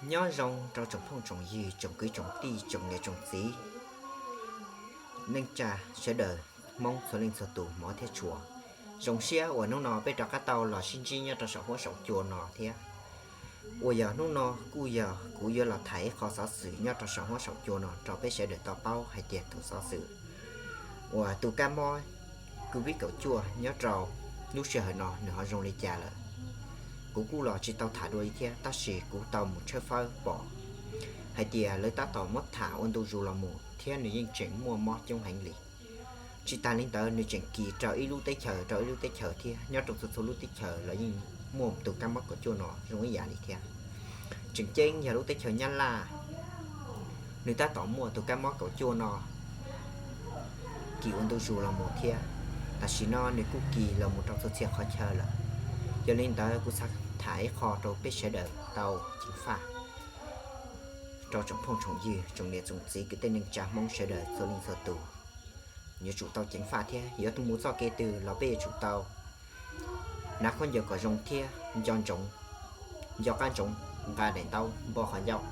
Nyob zoo rau tsoom phooj tsoom ywg, tsoom kwv tsoom tij, tsoom niam tsoom txiv, neej tsa sawv daws, Hmoob txhua leej txhua tus hmov thiab tshua. Zoo siab uas hnub no peb rov qab tau los sib ntsib nyob rau saum huab saum cua no thiab. Uas yog hnub no kuj yog kuv yuav los tham ib qho xov xwm nyob rau saum huab saum cua no rau peb sawv daws tau paub hais tias tus xov xwm uas tus kab mob covid kaum cuaj nyob rau lub sij hawm no nws ho zoo li cas lawm. Kuv kuj los tsis tau tham dua li thiab, tab sis kuv tau mus tshawb fawb pom hais tias lawv tab tom muab tham ua ntu zus los mus thiab nws yeej tseem muaj mob coob heev li. Tsis tas li ntawd nws tseem kis rau ib lub teb chaws rau ib lub teb chaws thiab nyob rau txhua txhua lub teb chaws los yeej muaj tus kab mob kaum cuaj no zoo ib yam li thiab. Tseem ceeb yog lub teb chaws Nyab Laj, nws tab tom muaj tus kab mob kaum cuaj no kis ua ntu zus los mus thiab. Tam sim no nws kuj kis los mus rau txhua txhia qhov chaw lawm. Yog li ntawd kuv xav tham ib qho rau peb sawv daws tau ceev faj, rau tsoom phooj tsoom ywg, tsoom niam tsoom txiv, kwv tij neej tsa Hmoob sawv daws txhua leej txhua tus yuav tsum tau ceev faj thiab. Yuav mus txoj kev twg los peb yuav tsum tau hnav khaub ncaws kom zoo thiab nco ntsoov, nco qab ntsoov, nqa daim ntaub npo qhov ncauj,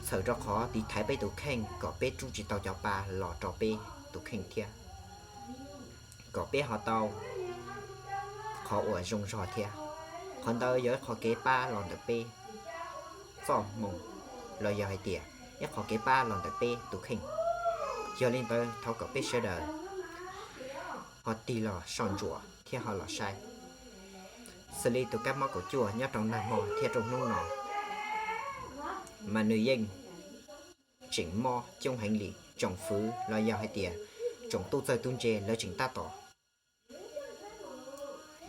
txhawm rau qhov tiv thaiv peb tus kheej kom peb rub tsis tau cov pa los rau peb tus kheej thiab kom peb ho tau qhov uas zoo zog thiab. Qhov ntawd yog ib qho kev pab los ntawm peb txoj hmoo, los yog hais tias ib qho kev pab los ntawm peb tus kheej. Yog li ntawd thov kom peb sawv daws ho tig los soj ntsuam thiab ho los saib. Xws li tus kab mob kaum cuaj nyob rau nag hmo thiab rau hnub no, mas nws yeej tseem mob coob heev li. Tsoom fwv los yog hais tias tsoom tub txawj tub ntse lawv tseem tab tom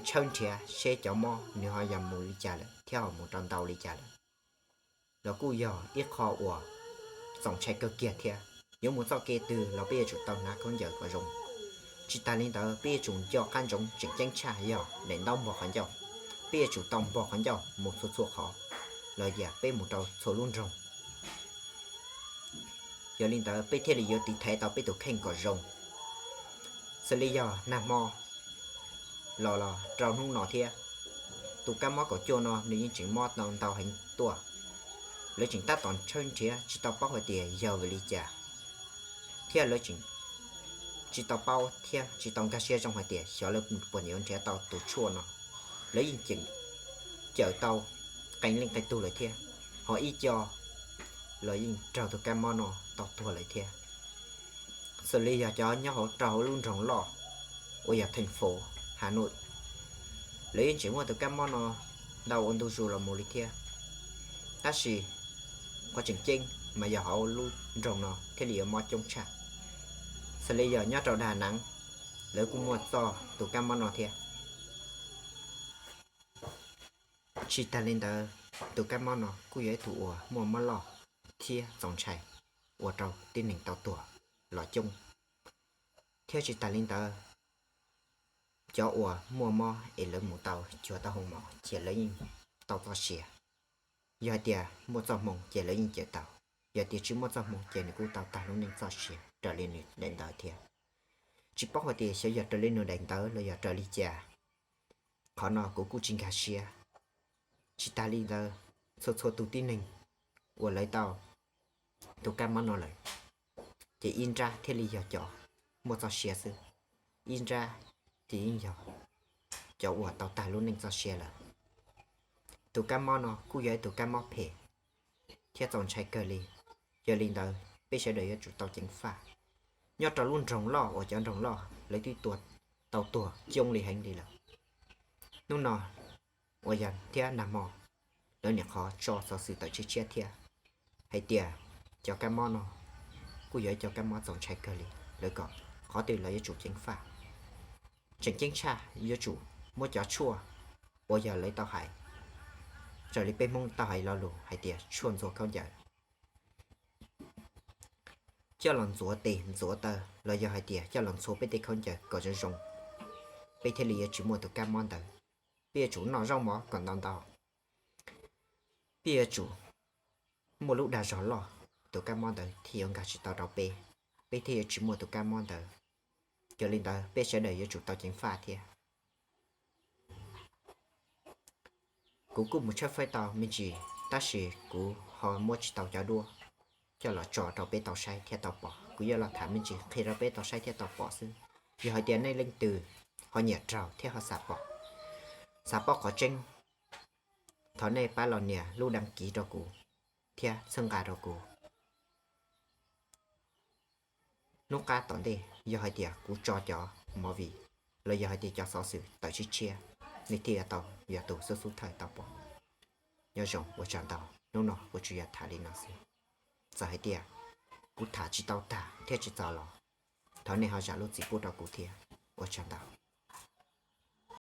tshawb nrhiav seb cov mob nws ho yog mus li cas lawm thiab ho mus rau ntau li cas lawm. Los kuj yog ib qho uas txaus ntshai kawg kiag thiab. Yuav mus txoj kev twg los peb yuav tsum tau hnav khaub ncaws kom zoo. Tsis tas li ntawd peb yuav tsum nco qab ntsoov tseem ceeb tshaj yog daim ntaub npog qhov ncauj. Peb yuav tsum tau npog qhov ncauj mus txhua txhua qhov los yog peb mus rau txhua lub nroog. Yog li ntawd peb thiaj li yuav tiv thaiv tau peb tus kheej kom zoo. Xws li yog nag hmo los los rau hnub no thiab, tus kab mob kaum cuaj no nws yeej tseem mob ntau heev tuaj. Lawv tseem tab tom tshawb nrhiav tsis tau paub hais tias yog vim li cas, thiab lawv tseem tsis tau paub thiab tsis tau nkag siab zoo hais tias xyov lawv puas yuav nrhiav tau tus tshuaj no. Lawv yeej tseem cawm tau qee leej qee tug lawm thiab, ho ib co los yeej raug tus kab mob no tau tuag lawm thiab. Xws li yog cov nyob hauv rau hauv lub nroog loj uas yog theej fauv Has Nuj, lawv yeej tseem muaj tus kab mob no ntau ua ntu zus los mus li thiab. Tab sis qhov tseem ceeb mas yog hauv lub nroog no thiaj li yuav mob coob tshaj. Xws li yog nyob rau Đà Nẵng, lawv kuj muaj txoj tus kab mob no thiab. Tsis tas li ntawd, tus kab mob no kuj yog ib tug uas muaj mob loj thiab txaus ntshai ua rau tib neeg tau tuag los coob. Thiab tsis tas li ntawd, cov uas muaj mob es lawv mus tau cuag tau hoo mov ces lawv yeej tau txoj sia. Yog hais tias muaj txoj hmoo ces lawv yeej cawm tau, yog tias tsis muaj txoj hmoo ces nws kuj tau tag lub neej txoj sia raws li nws daim ntawv thiab. Tsis paub hais tias xyov yog raws li nws daim ntawv los yog raws li cas, qhov no kuv kuj tsis nkag siab. Tsis tas li ntawd, txhua txhua tus tib neeg uas lawv tau tus kab mob no lawm, ces ib nrab thiaj li yog cov muaj txoj sia xwb, ib nrab ces yeej yog cov uas tau tag lub neej txoj sia lawm. Tus kab mob no kuj yog ib tus kab mob phem thiab txaus ntshai kawg li. Yog li ntawd peb sawv daws yuav tsum tau ceev faj. Nyob rau lub nroog loj uas cov nroog loj lawv twb tua tau tuag coob li heev li lawm. Hnub no uas yog thiab nag hmo, lawv nim qhov tso xov xwm tawm tshiab tshiab thiab hais tias cov kab mob no kuj yog ib cov kab mob txaus ntshai kawg li. Lawv kom qhov twg los yuav tsum ceev faj. Tseem ceeb tshaj yuav tsum muab cov tshuaj uas yog lawv tau hais, raws li peb Hmoob tau hais lo lus hais tias tshuaj ntxhua khaub ncaws, coj los ntxuav tes ntxuav taw los yog hais tias coj los ntxhua peb tej khaub ncaws kom zoo zoo, peb thiaj li yuav tsis muaj tus kab mob ntawd. Peb yuav tsum noj zaub mov kom ntau ntau, peb yuav tsum muaj lub dag zog loj, tus kab mob ntawd thiaj yuav nkag tsis tau rau peb, peb thiaj yuav tsis muaj tus kab mob ntawd. Yog li ntawd peb sawv daws yuav tsum tau ceev faj thiab. Kuv kuj mus tshawb fawb tau me ntsis, tab sis kuv ho muab tsis tau cov duab coj los tso rau peb tau saib thiab tau pom. Kuv yuav los tham me ntsis qhia rau peb tau saib thiab tau pom xwb. Yog hais tias nej leej twg ho nyiam raug thiab ho xav pom, xav pom qhov tseeb, thov nej pab los nias lub đăng ký rau kuv thiab txhawb nqa rau kuv. Hnub qab tom ntej yog hais tias kuv tso cov movie los yog hais tias cov xov xwm tawm tshiab tshiab, nej thiaj yuav tau yog tus xub xub thawj tau pom. Nyob zoo, ua tsaug ntau, hnub no kuv tsuas yog tham li no xwb. Txawm hais tias kuv tham tsis tau tag thiab tsis txaus los, thov nej ho zam lub txim pub rau kuv thiab. Ua tsaug ntau.